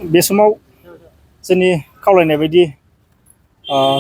बे समाव जोंनि खावलायनाय बायदि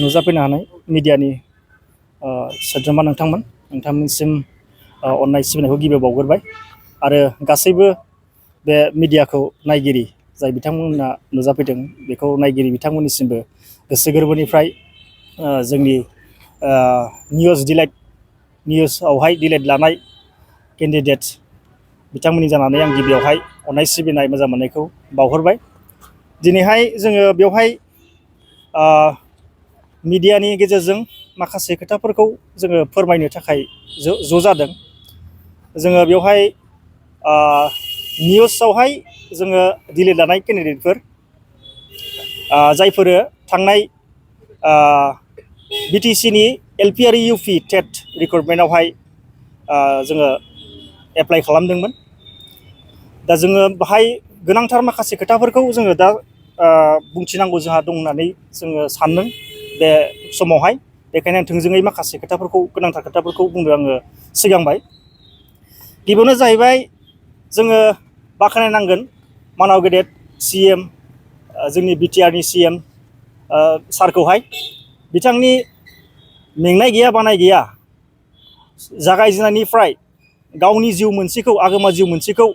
नुजाफैनो हानाय मिडियानि सोद्रोमा नोंथांमोनसिम अननाय सिबिनायखौ गिबियाव बावग्रोबाय आरो गासैबो बे मिडियाखौ नायगिरि जाय बिथांमोना नुजाफैदों बेखौ नायगिरि बिथांमोननिसिमबो गोसो गोरबोनिफ्राय जोंनि निउसआवहाय डिलेट लानाय केन्डिडेट बिथांमोननि जानानै आं गिबियावहाय अननाय सिबिनाय मोजां मोननायखौ बावहरबाय। दिनैहाय जोङो बेवहाय मिडियानि गेजेरजों माखासे खोथाफोरखौ जोङो फोरमायनो थाखाय ज' जादों। जोङो बेवहाय निउसआवहाय जोङो डिलेट लानाय केन्डिडेटफोर जायफोरो थांनाय बिटिसिनि एलपि आरो इउपि टेट रिक्रुटमेन्टआवहाय जोङो एप्लाइ खालामदोंमोन। दा जोङो बाहाय गोनांथार माखासे खोथाफोरखौ जोङो दा बुंथिनांगौ जोंहा दं होननानै जोङो सानदों बे समावहाय। बेखायनो आं थोंजोङै माखासे खोथाफोरखौ गोनांथार खोथाफोरखौ बुंनो आङो सिगांबाय। गिबियावनो जाहैबाय जोङो बाख्नायनांगोन मानाव गेदेर CM जोंनि बिटिआरनि CM सारखौहाय। बिथांनि मेंनाय गैया बानाय गैया जागायजेननायनिफ्राय गावनि जिउ मोनसेखौ आगोमा जिउ मोनसेखौ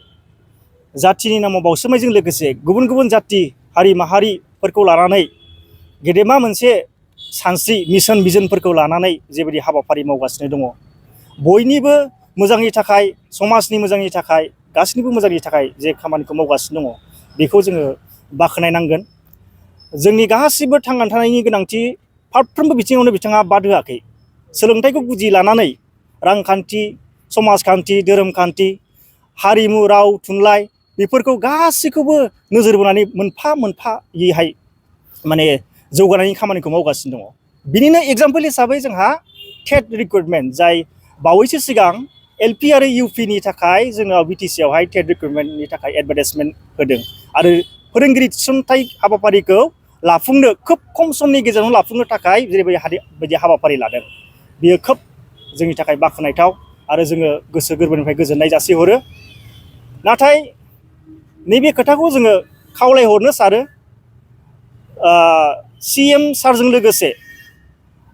जाथिनि नामाव बाउसोमनायजों लोगोसे गुबुन गुबुन जाथि हारि माहारिफोरखौ लानानै गेदेमा मोनसे सानस्रि मिशन भिजनफोरखौ लानानै जेबायदि हाबाफारि मावगासिनो दङ, बयनिबो मोजांनि थाखाय, समाजनि मोजांनि थाखाय, गासैनिबो मोजांनि थाखाय जे खामानिखौ मावगासिनो दङ बेखौ जोङो बाख्नायनांगोन। जोंनि गासिबो थांनानै थानायनि गोनांथि फारफ्रोमबो बिथिङावनो बिथाङा बाद होआखै। सोलोंथाइखौ गुदि लानानै रांखान्थि, समाजखान्थि, धोरोमखान्थि, हारिमु, राव, थुनलाइ बेफोरखौ गासैखौबो नोजोर बोनानै मोनफा मोनफायैहाय माने जौगानायनि खामानिखौ मावगासिनो दङ। बिनिनो एग्जाम्पल हिसाबै जोंहा टेट रिक्रुटमेन्ट, जाय बावैसो सिगां एलपि आरो इउपिनि थाखाय जोंनाव बिटिसिआवहाय टेट रिक्रुटमेन्टनि थाखाय एडभार्टाइजमेन्ट होदों आरो फोरोंगिरि थिसनथाइ हाबाफारिखौ लाफुंनो खोब खम समनि गेजेरावनो लाफुंनो थाखाय जेरैबायदि हाबाफारि लादों, बियो खोब जोंनि थाखाय बाख्नायथाव आरो जोङो गोसो गोरबोनिफ्राय गोजोननाय जासिहरो। नाथाय नैबे खोथाखौ जोङो खावलायहरनो सानो CM सारजों लोगोसे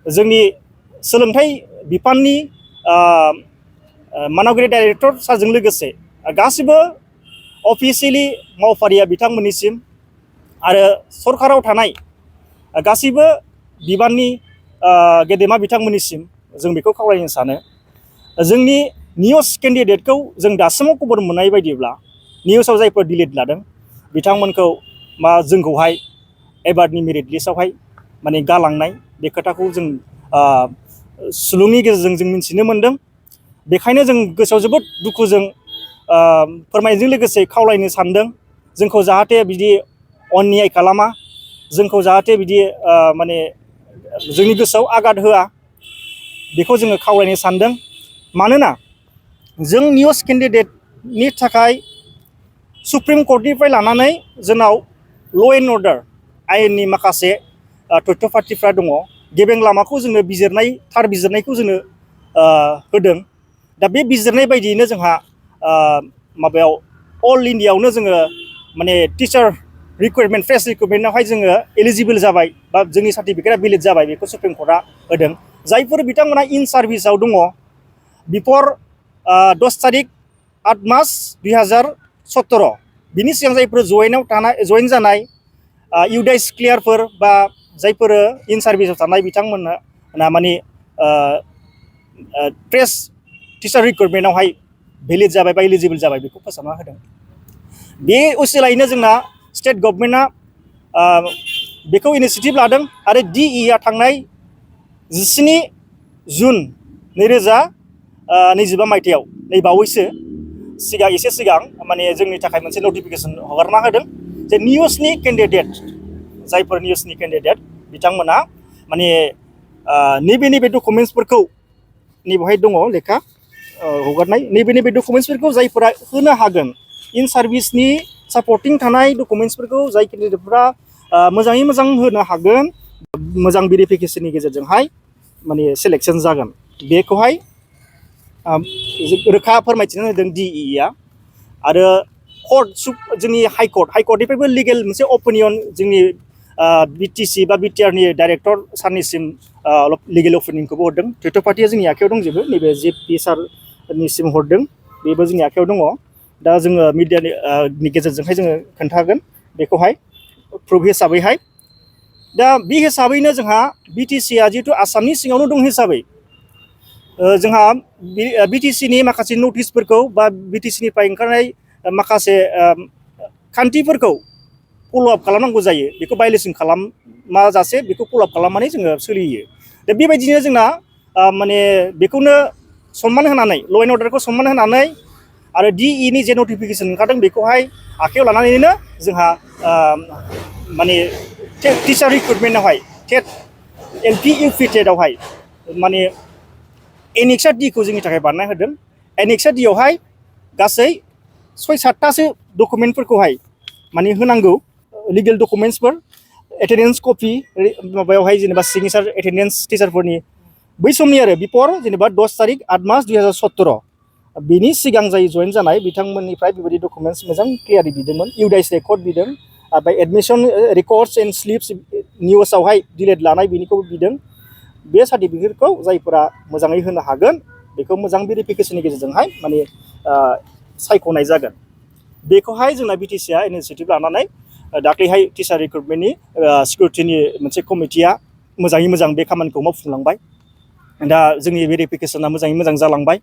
जोंनि सोलोंथाइ बिफाननि मानगिरि डाइरेक्टर सारजों लोगोसे गासिबो अफिसियेलि मावफारिया बिथांमोननिसिम आरो सरकाराव थानाय गासैबो बिबाननि गेदेमा बिथांमोननिसिम जों बेखौ खावलायनो सानो, जोंनि निउस केन्डिडेटखौ जों दासिमाव खबर मोननाय बायदिब्ला निउसआव जायफोर डिलेट लादों बिथांमोनखौ जोंखौहाय एबारनि मेरिट लिस्टआवहाय माने गालांनाय बे खोथाखौ जों सुलुंनि गेजेरजों जों मिथिनो मोनदों। बेखायनो जों गोसोआव जोबोद दुखुजों फोरमायनायजों लोगोसे खावलायनो सानदों, जोंखौ जाहाथे बिदि अन्याय खालामा, जोंखौ जाहाथे बिदि माने जोंनि गोसोआव आघात होआ, बेखौ जोङो खावलायनो सानदों। मानोना जों निउस केन्डिडेटनि थाखाय सुप्रिम कर्टनिफ्राय लानानै जोंनाव ल' एन्ड अर्डार आयेननि माखासे तथ्य पातिफ्रा दङ। गेबें लामाखौ जोङो थार बिजिरनायखौ जोङो होदों। दा बे बिजिरनाय बायदियैनो जोंहा माबायाव अल इन्डियायावनो जोङो माने टिचार रिक्रुटमेन्ट फ्रेश रिक्रुटमेन्टआवहाय जोङो एलिजिबोल जाबाय बा जोंनि सार्टिफिकेटआ भेलिड जाबाय, बेखौ सुप्रिम कर्टआ होदों। जायफोर बिथांमोना इन सार्भिसाव दङ बिफर 10 तारिख 8 मार्च 2017 बिनि सिगां जायफोर जयेन जानाय इउडाइस क्लियारफोर बा जायफोर इन सार्भिसाव थानाय बिथांमोना माने फ्रेश टिचार रिक्रुटमेन्टआवहाय भेलिड जाबाय बा एलिजिबोल जाबाय, बेखौ फोसावना होदों। बे उसिलायैनो जोंना स्टेट गभर्नमेन्टआ बेखौ इनिसियेटिभ लादों आरो DEआ थांनाय 17 जुन 2025 मायथाइयाव नै बावैसो एसे सिगां माने जोंनि थाखाय मोनसे नटिफिकेसन हगारना होदों जे निउसनि केन्डिडेट, जायफोर निउसनि केन्डिडेट बिथांमोना माने नैबे डकुमेन्टसफोरखौ नैबेहाय दङ लेखा हगारनाय, नैबे डकुमेन्टसफोरखौ जायफोरा होनो हागोन, इन सार्भिसनि सापर्टिं थानाय डकुमेन्टसफोरखौ जाय केन्डिडेटफोरा मोजाङै मोजां होनो हागोन, मोजां भेरिफिकेसननि गेजेरजोंहाय माने सिलेक्सन जागोन, बेखौहाय रोखा फोरमायथिना होदों DEआ। आरो कर्ट जोंनि हाइकर्टनिफ्रायबो लिगेल मोनसे अपिनियन जोंनि बिटिसि बा बिटिआरनि डाइरेक्टर सारनिसिम लिगेल अपिनियनखौबो हरदों। थर्ड पार्टिया जोंनि आखायाव दंजोबो, नैबे जिपि सारनिसिम हरदों, बेबो जोंनि आखायाव दङ। दा जोङो मिडियानि गेजेरजोंहाय जोङो खोन्थागोन बेखौहाय प्रुफ हिसाबैहाय। दा बे हिसाबैनो जोंहा बिटिसिआ जिहेतु आसामनि सिङावनो दं हिसाबै जोंहा बिटिसिनि माखासे नटिसफोरखौ बा बिटिसिनिफ्राय ओंखारनाय माखासे खान्थिफोरखौ फल'आप खालामनांगौ जायो। बेखौ भायलेसन खालामाजासे बेखौ फल'आप खालामनानै जोङो सोलियो। दा बेबायदिनो जोंना माने बेखौनो सनमान होनानै, ल' एन्ड अर्डारखौ सनमान होनानै आरो DEनि जे नटिफिकेसन ओंखारदों बेखौहाय आखायाव लानानैनो जोंहा माने टिचार रिक्रुटमेन्टआवहाय टेट LP UP टेटआवहाय माने एनेक्सा डिखौ जोंनि थाखाय बानायना होदों। एनेक्सा डियावहाय गासै 6-7थासो डकुमेन्टफोरखौहाय माने होनांगौ, लिगेल डकुमेन्टसफोर, एटेन्डेन्स कपि, माबायावहाय जेनेबा सिगनेचार एटेन्डेन्स टिचारफोरनि बै समनि आरो बिफर जेनेबा 10 तारिख 8 मार्च 2017 बेनि सिगां जाय जइन जानाय बिथांमोननिफ्राय बेबायदि डकुमेन्टस मोजां क्लियारि बिदोंमोन। इउडाइस रेकर्ड बिदों, ओमफ्राय एडमिसन रेकर्डस एन्ड स्लिप्स निउसावहाय डिलेट लानाय बेनिखौबो बिदों। बे सार्टिफिकेटखौ जायफोरा मोजाङै होनो हागोन बेखौ मोजां भेरिफिकेसननि गेजेरजोंहाय माने सायख'नाय जागोन। बेखौहाय जोंना बिटिसिआ इनिसियेटिभ लानानै दाख्लैहाय टिचार रिक्रुटमेन्टनि सिकिउरिटिनि मोनसे कमिटिया मोजाङै मोजां बे खामानिखौ मावफुंलांबाय। दा जोंनि भेरिफिकेसना मोजाङै मोजां जालांबाय।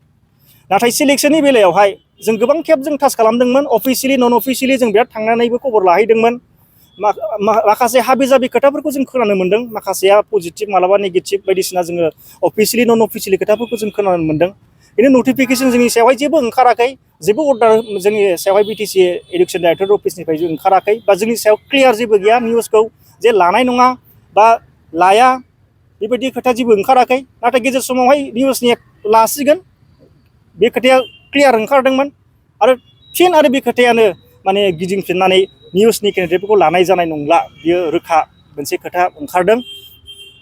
नाथाय सिलेक्शननि बेलायावहाय जों गोबां खेब जों टाच खालामदोंमोन, अफिसियेलि नन अफिसियेलि जों बिराद थांनानैबो खबर लाहैदोंमोन। माखासे हाबि जाबि खोथाफोरखौ जों खोनानो मोन्दों, माखासेया पजिटिभ मालाबा नेगेटिभ बायदिसिना जोङो अफिसियेलि नन अफिसियेलि खोथाफोरखौ जों खोनानो मोन्दों। बेनि नटिफिकेसन जोंनि सायावहाय जेबो ओंखाराखै, जेबो अर्डार जोंनि सायावहाय बिटिसि एडुकेसन डाइरेक्टर अफिसनिफ्राय ओंखाराखै, बा जोंनि सायाव क्लियार जेबो गैया निउसखौ जे लानाय नङा बा लाया बेबायदि खोथा जेबो ओंखाराखै। नाथाय गेजेर समावहाय निउसनि लासिगोन बे खोथाया क्लियार ओंखारदोंमोन आरो फिन आरो बे खोथायानो माने गिदिंफिननानै निउसनि केन्डिडेटफोरखौ लानाय जानाय नंला, बियो रोखा मोनसे खोथा ओंखारदों।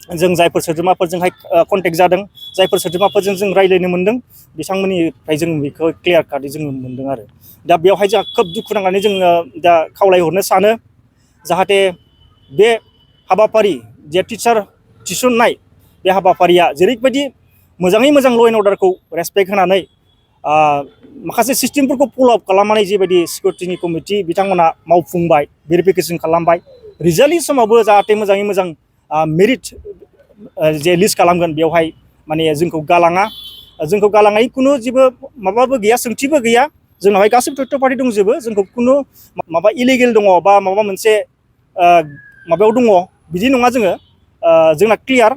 जों जायफोर सोद्रोमाफोरजोंहाय कन्टेक्ट जादों, जायफोर सोद्रोमाफोरजों जों रायज्लायनो मोन्दों, बिथांमोननिफ्राय जों बेखौ क्लियार काटै जोङो मोन्दों आरो। दा बेवहाय जोंहा खोब दुखु नांनानै जोङो दा खावलायहरनो सानो जाहाथे बे हाबाफारि जे टिचार थिसननाय बे हाबाफारिया जेरैबायदि मोजाङै मोजां ल' एन्ड अर्डारखौ रेसपेक्ट होनानै माखासे सिस्टेमफोरखौ फल'आप खालामनानै जेबायदि सिकिउरिटिनि कमिटि बिथांमोना मावफुंबाय, भेरिफिकेसन खालामबाय, रिजाल्टनि समावबो जाहाथे मोजाङै मोजां मेरिट जे लिस्ट खालामगोन बेवहाय माने जोंखौ गालाङै खुनु जेबो माबाबो गैया, सोंथिबो गैया। जोंनावहाय गासैबो थर्ड पार्टि दंजोबो, जोंखौ खुनु माबा इलिगेल दङ बा माबा मोनसे माबायाव दङ बिदि नङा। जोंना क्लियार,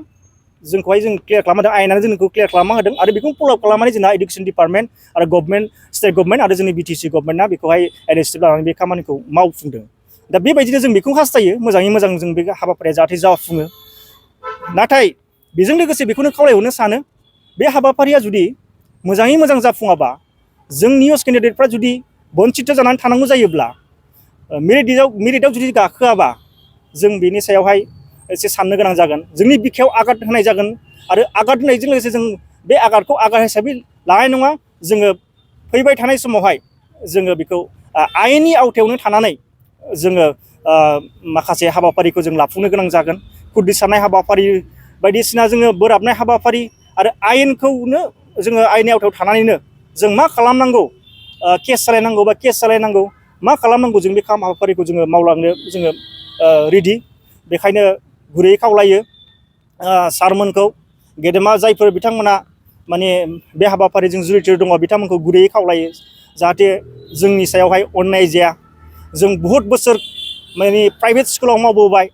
जोंखौहाय जों क्लियार खालामदों, आयेनानो जोंखौ क्लियार खालामना होदों आरो बेखौ फल'आप खालामनानै जोंना इडुकेसन डिपार्टमेन्ट आरो गभर्नमेन्ट, स्टेट गभर्नमेन्ट आरो जोंनि बिटिसि गभर्नमेन्टआ बेखौहाय इनिसियेटिभ लानानै बे खामानिखौ मावफुंदों। दा बेबायदिनो जों बेखौ हास्थायो मोजाङै मोजां जों बे हाबाफारिया जाहाथे जाफुङो। नाथाय बेजों लोगोसे बेखौनो खावलायहरनो सानो, बे हाबाफारिया जुदि मोजाङै मोजां जाफुङाबा, जों निउस केन्डिडेटफ्रा जुदि बन्सित जानानै थानांगौ जायोब्ला, मेरिटआव जुदि गाखोआबा, जों बेनि सायावहाय एसे साननो गोनां जागोन। जोंनि बिखायाव आघात होनाय जागोन आरो आघात होनायजों लोगोसे जों बे आघातखौ आघात हिसाबै लानाय नङा। जोङो फैबाय थानाय समावहाय जोङो बेखौ आयेननि आवथायावनो थानानै जोङो माखासे हाबाफारिखौ जों लाफुंनो गोनां जागोन। खुद्रि सारनाय हाबाफारि बायदिसिना जोङो बोराबनाय हाबाफारि आरो आयेनखौनो जोङो आयेननि आवथायाव थानानैनो जों मा खालामनांगौ, केस सालायनांगौ बा केस सालायनांगौ, मा खालामनांगौ, जों बे हाबाफारिखौ जोङो मावलांनो जोङो रेडि। बेखायनो गुरैयै खावलायो सारमोनखौ, गेदेमा जायफोर बिथांमोना माने बे हाबाफारिजों जुरित दङ बिथांमोनखौ गुरैयै खावलायो जाहाथे जोंनि सायावहाय अननाय जाया। जों बहुद बोसोर माने प्राइभेट स्कुलाव मावबोबाय,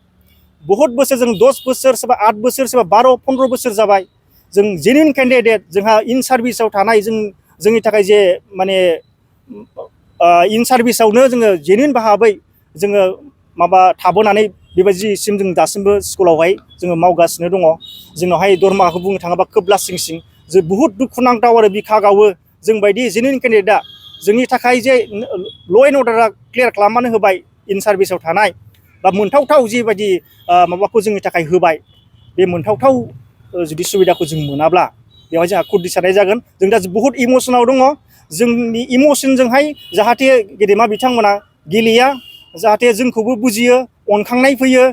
बहुद बोसोर, जों 10 बोसोर, सोरबा 8 बोसोर, सोरबा 12-15 बोसोर जाबाय। जों जेन्युइन केन्डिडेट, जोंहा इन सार्भिसाव थानाय, जोंनि थाखाय जे माने इन सार्भिसावनो जोङो जेन्युइन भाबै जोङो माबा थाबोनानै बेबायदिसिम जों दासिमबो स्कुलावहाय जोङो मावगासिनो दङ। जोंनावहाय दरमाहाखौ बुंनो थाङोबा खोब लासिंसिं, जों बहुद दुखुनांथाव आरो बिखा गावो। जोंबायदि जेन्युइन केन्डिडेटआ जोंनि थाखाय जे ल' एन्ड अर्डारा क्लियार खालामनानै होबाय, इन सार्भिसाव थानाय बा मोनथावथाव जेबायदि माबाखौ जोंनि थाखाय होबाय, बे मोनथावथाव जुदि सुबिदाखौ जों मोनाब्ला बेवहाय जोंहा खुद्रि सारनाय जागोन। जों दा बहुद इमसनाव दङ। जोंनि इमोशनजोंहाय जाहाथे गेदेमा बिथांमोना गेलेया जाहाथे जोंखौबो बुजियो अनखांनाय फैयो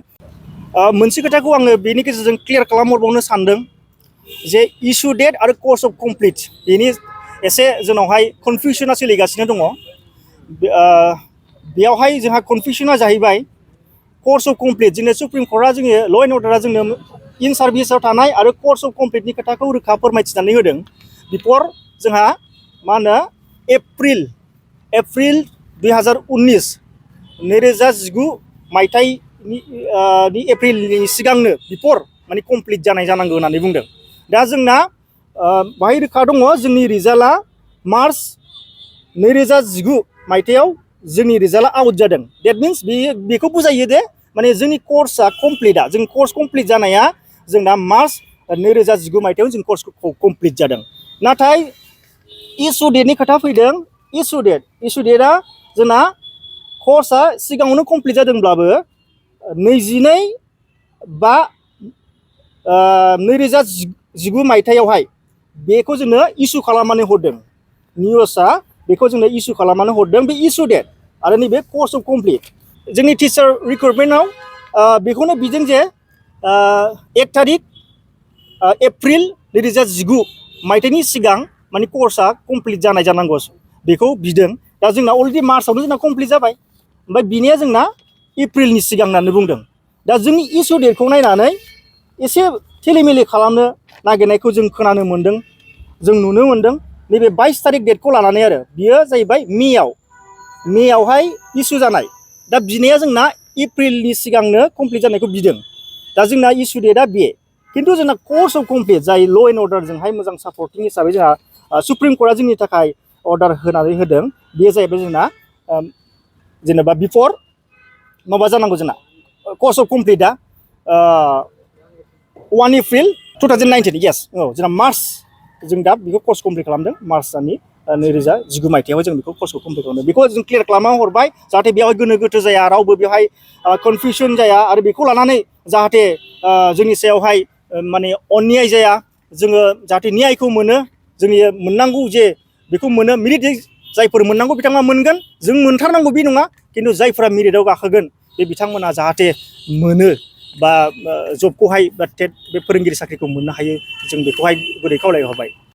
मोनसे खोथाखौ आङो बेनि गेजेरजों क्लियार खालामहरबावनो सानदों जे इशु डेट आरो कर्स अफ कमप्लिट बेनि एसे जोंनावहाय कनफिउसना सोलिगासिनो दङ बेयावहाय जोंहा कनफिउसना जाहैबाय कर्स अफ कमप्लिट जोंनो सुप्रिम कर्टआ जोंनि ल' एन्ड अर्डारा जोंनो इन सार्भिसाव थानाय आरो कर्स अफ कमप्लिटनि खोथाखौ रोखा फोरमायथिनानै होदों बिफर जोंहा मा होनो एप्रिल 2019 2019 मायथाइनि एप्रिलनि सिगांनो बिफर माने कमप्लिट जानाय जानांगौ होननानै बुंदों दा जोंना बाहाय रोखा दङ जोंनि रिजाल्टआ मार्च 2019 मायथाइयाव जोंनि रिजाल्टआ आउट जादों डेट मिन्स बेखौ बुजायो दे माने जोंनि कर्सआ कमप्लिटआ जों कर्स कमप्लिट जानाया जोंना मार्च 2019 मायथाइयाव जों कर्सखौ कमप्लिट जादों नाथाय इशु डेटनि खोथा फैदों इशु डेटआ जोंना कर्सआ सिगाङावनो कमप्लिट जादोंब्लाबो 22/5/2019 मायथाइयावहाय बेखौ जोंनो इशु खालामनानै हरदों निउसआ बेखौ जोंनो इशु खालामनानै हरदों बे इशु डेट आरो नैबे कर्स अफ कमप्लिट जोंनि टिचार रिक्रुटमेन्टआव बेखौनो बिदों जे 1 थारिख एप्रिल 2019 मायथाइनि सिगां माने कर्सआ कमप्लिट जानाय जानांगौ बेखौ बिदों दा जोंना अलरेडि मार्चआवनो जोंना कमप्लिट जाबाय ओमफ्राय बिनिया जोंना एप्रिलनि सिगां होननानै बुंदों दा जोंनि इशु डेटखौ नायनानै एसे थेलेमेले खालामनो नागिरनायखौ जों खोनानो मोन्दों जों नुनो मोन्दों नैबे 22 थारिख डेटखौ लानानै आरो बियो जाहैबाय मेआवहाय इशु जानाय दा बिनाया जोंना एप्रिलनि सिगांनो कमप्लिट जानायखौ बिदों दा जोंना इशु डेटआ बे खिन्थु जोंना कर्स अफ कमप्लिट जाय ल' एन्ड अर्डारजोंहाय मोजां सापर्टिं हिसाबै जोंहा सुप्रिम कर्टआ जोंनि थाखाय अर्डार होनानै होदों बेयो जाहैबाय जोंना जेनेबा बिफर माबा जानांगौ जोंना कर्स अफ कमप्लिटआ 1 एप्रिल 2019 येस औ जोंना मार्च जों दा बेखौ कर्स कमप्लिट खालामदों मार्च दाननि 2019 मायथाइयाव जों बेखौ कर्सखौ कमप्लिट खालामदों बेखौ जों क्लियार खालामना हरबाय जाहाथे बेवहाय गोनो गोथो जाया रावबो बेवहाय कनफिउसन जाया आरो बेखौ लानानै जाहाथे जोंनि सायावहाय माने अन्याय जाया जोङो जाहाथे न्यायखौ मोनो जोंनि मोननांगौ जे बेखौ मोनो मेरिट जायफोर मोननांगौ बिथांमोना मोनगोन जों मोनथारनांगौ बे नङा खिन्थु जायफोरा मेरिटआव गाखोगोन बे बिथांमोना जाहाथे मोनो बा जबखौहाय बा बे फोरोंगिरि साख्रिखौ मोननो हायो जों बेखौहाय गुरै खावलायहरबाय